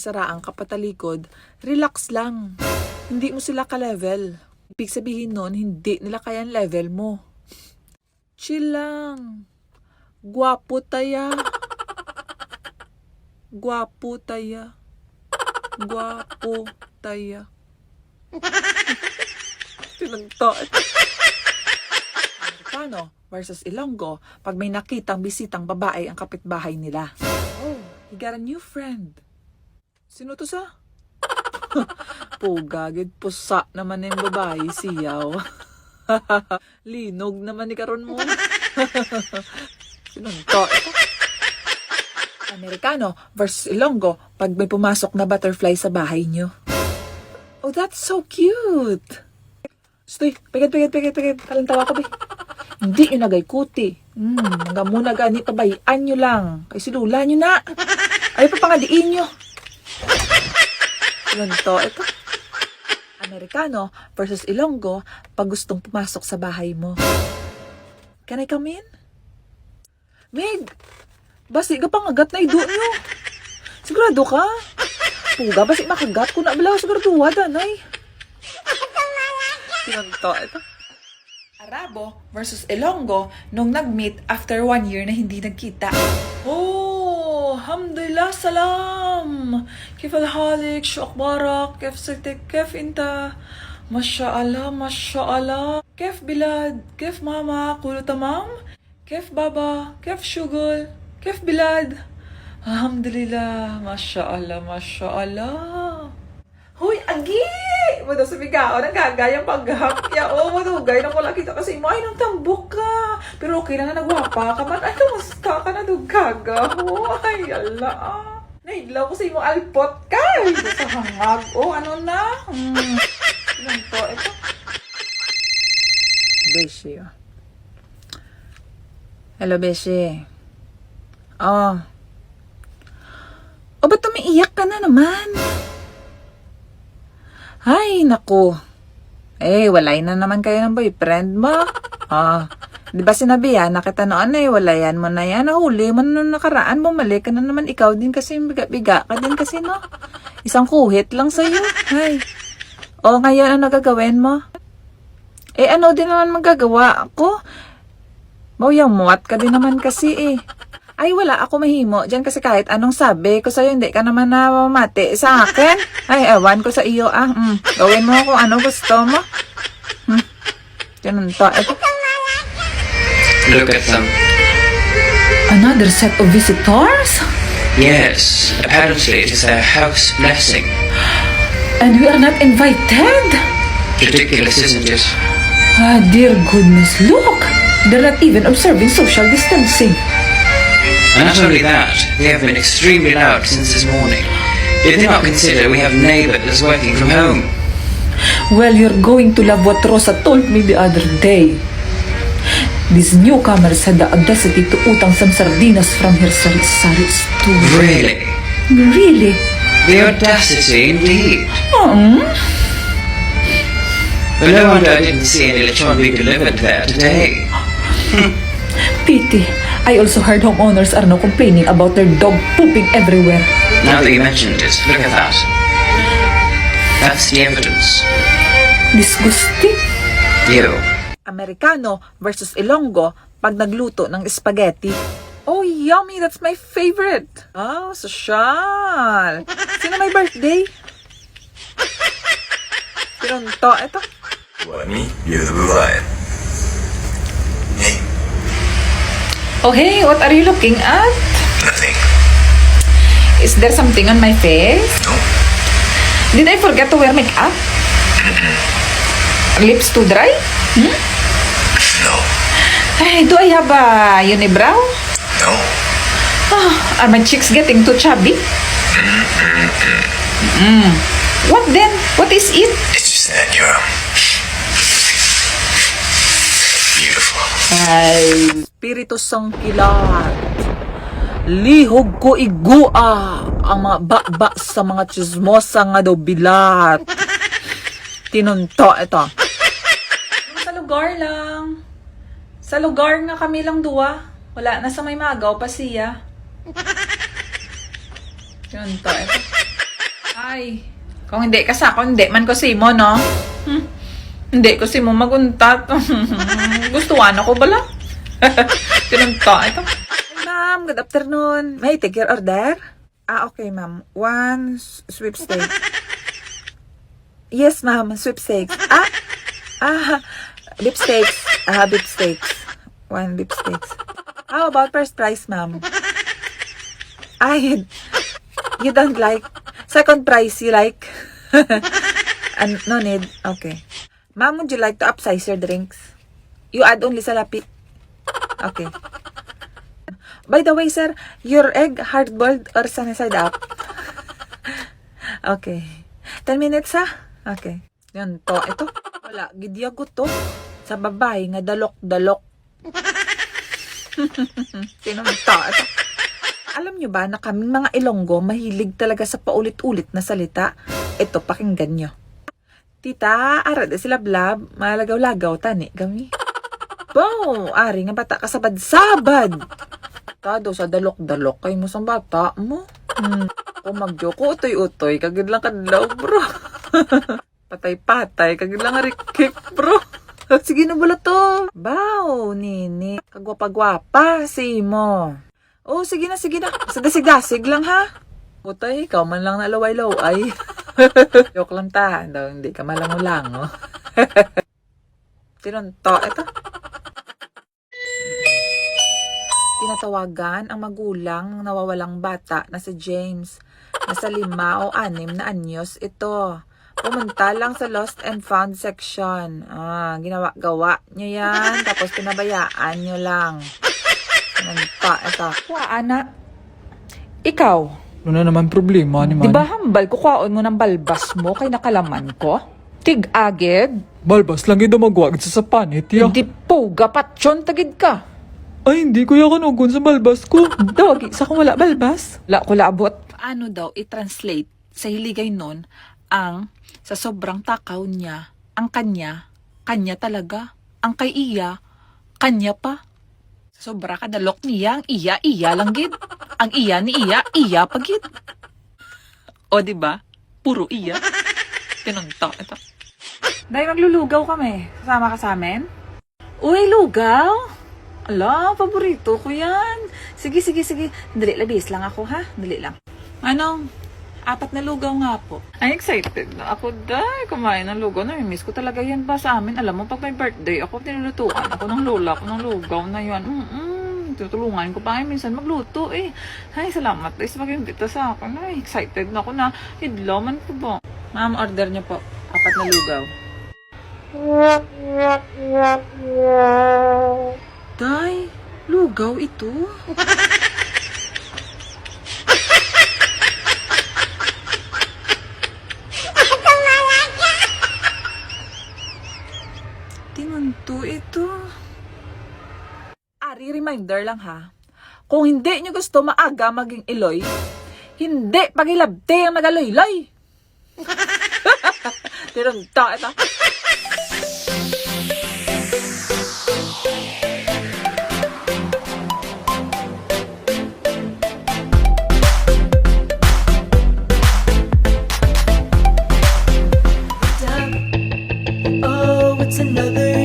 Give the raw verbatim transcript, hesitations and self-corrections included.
Tara, ang kapatalikod, relax lang. Hindi mo sila ka-level. Ibig sabihin nun, hindi nila kaya ang level mo. Chill lang. Guwapo taya. Guwapo taya. Guwapo taya. Tinunto. Amerikano versus Ilonggo pag may nakitang bisitang babae ang kapitbahay nila. Oh, he got a new friend. Sino to sa? Puga, gid pusa naman yung babae, siyaw. Linog naman ni karon mo. Sinunto ito. Amerikano versus Ilonggo pag may pumasok na butterfly sa bahay nyo. Oh, that's so cute! Stoy, pigad, pigad, pigad, pigad. Kalantawa ko, be. Hindi nyo nagay kuti. Hmm, hanggang muna gani, pabayaan nyo lang. Kay si Lola nyo na. Ay, papangaliin nyo. Ganito, ito. Amerikano versus Ilonggo pag gustong pumasok sa bahay mo. Can I come in? Meg, basi gapangagat na ido nyo. Sigurado ka? Puga, basi makagat ko na balaw. Siguraduha, danay. Pinunto ito. Arabo versus Ilonggo nung nag-meet after one year na hindi nagkita. Oh, alhamdulillah, salam. Kif al halik, shu akbarak, kif sitik, kif inta. Masha Allah, masha Allah. Kif bilad, kif mama, kulu tamam. Kef baba, kef shugul, kef bilad. Alhamdulillah, masha Allah, masha Allah. Hoy, agi! Mado sa bigaon, ang gagayang paghapya. Oh, madugay na ko lang kita kasi mo. Ay, nang tambok ka. Pero okay na na, nagwapa ka man. Ay, kamusta ka na, dugaga? Oh, ay, ala, ah. Nahidlaw ko sa imong alpot, kay sa hangag. Oh, ano na? Hmm. Ano to? Ito. Beshi, oh. Hello, Beshi. Oh. O, ba't umiiyak ka na naman? Ay, naku. Eh, walay na naman kayo ng boyfriend mo. Ah, di ba sinabihan na kita noon eh, walayan mo na yan. Nahuli mo na nung nakaraan, bumalik ka na naman. Ikaw din kasi, yung biga-biga ka din kasi, no? Isang kuhit lang sa'yo. Ay. O, ngayon, ano gagawin mo? Eh, ano din naman magagawa ko? Mauyang muwat ka din naman kasi eh. Ay, wala ako mahimo diyan kasi kahit anong sabi ko sa'yo, hindi ka naman namamati sa akin. Ay, ewan ko sa iyo, ah. Mm, gawin mo kung ano gusto mo. Hmm. Ganun to. Ito. Look at them. Another set of visitors? Yes, apparently it is their house blessing. And we are not invited? Ridiculous, isn't it? Ah, dear goodness, look! They're not even observing social distancing. And not only that, they have been extremely loud since this morning. They do not consider we have neighbors working from home. Well, you're going to love what Rosa told me the other day. These newcomers had the audacity to utang some sardinas from her sari-sari store. Really? Really? The audacity, indeed. Mm. But no wonder I didn't see any lechon being delivered there today. Pity. I also heard homeowners are now complaining about their dog pooping everywhere. Now that you mentioned it, look at that. That's the evidence. Disgusting. You. Amerikano versus Ilonggo pag nagluto ng spaghetti. Oh, yummy! That's my favorite! Oh, sosyal! Sino may birthday? Pinunto, ito. Wani, you're the lion. Hey, Oh, hey, what are you looking at? Nothing. Is there something on my face? No. Did I forget to wear makeup? Lips too dry? Hmm? No. Ay, do I have a unibrow? No. Ah, are my cheeks getting too chubby? Mm. What then? What is it? It's just that you're um, beautiful. Ay, Espiritu Sangkilat. Lihog ko igua ang mga baba sa mga chismosa nga daw bilat. Tinunto ito. Sa lugar lang. Sa lugar nga kami lang duwa. Wala na sa may magaw pa siya. Tinunto ito. Ay, kung hindi ka sa ako, hindi man ko simo, no? Hmm. Hindi ko simo maguntat. Gustuhan ako bala. Tinunta ito. Hi, ma'am. Good afternoon. May I take your order? Ah, okay, ma'am. One s- sweepstake. Yes, ma'am. Sweepstakes. Ah, ah, beefsteaks. Ah, beefsteaks. One beefsteaks. How about first prize, ma'am? Ay, you don't like? Second prize, you like? And no need. Okay. Ma'am, would you like to upsize your drinks? You add only salapi. Okay. By the way, sir, your egg hard-boiled or sunny side up? Okay. Ten minutes, ha? Okay. Yan to. Ito. Wala. Gidiyagot to. Sa babae nga dalok-dalok. Tinunta ito. Alam nyo ba na kaming mga Ilonggo mahilig talaga sa paulit-ulit na salita? Ito, pakinggan nyo. Tita, ara di sila blab, malagaw-lagaw tani kami. Bo, ari nga bata ka sabad-sabad. Ta daw sa dalok-dalok kay mo sang bata mo. Hmm. Kung magjo ko, utoy-utoy, kagid lang kadlaw, bro. Patay-patay, kagid lang rikik, bro. Sige na bala to. Baw, nini. Kagwapa-gwapa, si mo. Oh, sige na, sige na. Sa dasig-dasig lang, ha? Utay, ikaw man lang nalaway-laway. Joke lang ta, daw hindi ka malango-lango. Tinunto, ito. Tinatawagan ang magulang ng nawawalang bata na si James. Nasa lima o anim na anyos ito. Pumunta lang sa lost and found section. Ah, ginawa-gawa nyo yan, tapos pinabayaan nyo lang. Nagpa, ito. Wa, ana. Ikaw, Ano na naman problema ni di ba Manny? Hambal ko kwaon mo ng balbas mo kay nakalaman ko? Tig-agid? Balbas lang gid ang magwagid sa sapanit, ya. Hindi po, gapatyon tagid ka. Ay, hindi ko ya kanugon sa balbas ko. Dawag, sa kung wala balbas. Wala ko labot. Paano daw i-translate sa Hiligaynon ang sa sobrang takaw niya, ang kanya, kanya talaga, ang kay iya, kanya pa. Sa sobra ka dalok niya, ang iya, iya lang gid. Ang iya ni iya, iya pa gid. O, di ba? Puro iya. Tinunto ito. Day, maglulugaw kami. Sasama ka sa amin? Uy, lugaw? Ala, paborito ko yan. Sige, sige, sige. Dali, labis lang ako, ha? Dali lang. Anong? Apat na lugaw nga po. Ay, excited na ako, day. Kumain ng lugaw. Nami-miss ko talaga yan ba sa amin? Alam mo, pag may birthday ako, tinulutuan ako ng lola ko ng lugaw na yan. Mm-mm. Tutulungan ko pa nga minsan magluto, eh. Ay, salamat, day, sa pag-imbita sa akin. Ay, excited na ako na hidlaw man ko ba. Ma'am, order niyo po. Apat na lugaw. Day, lugaw ito. Tinunto ito. Ari, reminder lang ha. Kung hindi nyo gusto maaga maging iloy, hindi pagilabti ang nagaluy-luy. Tinunto ito. Oh, it's another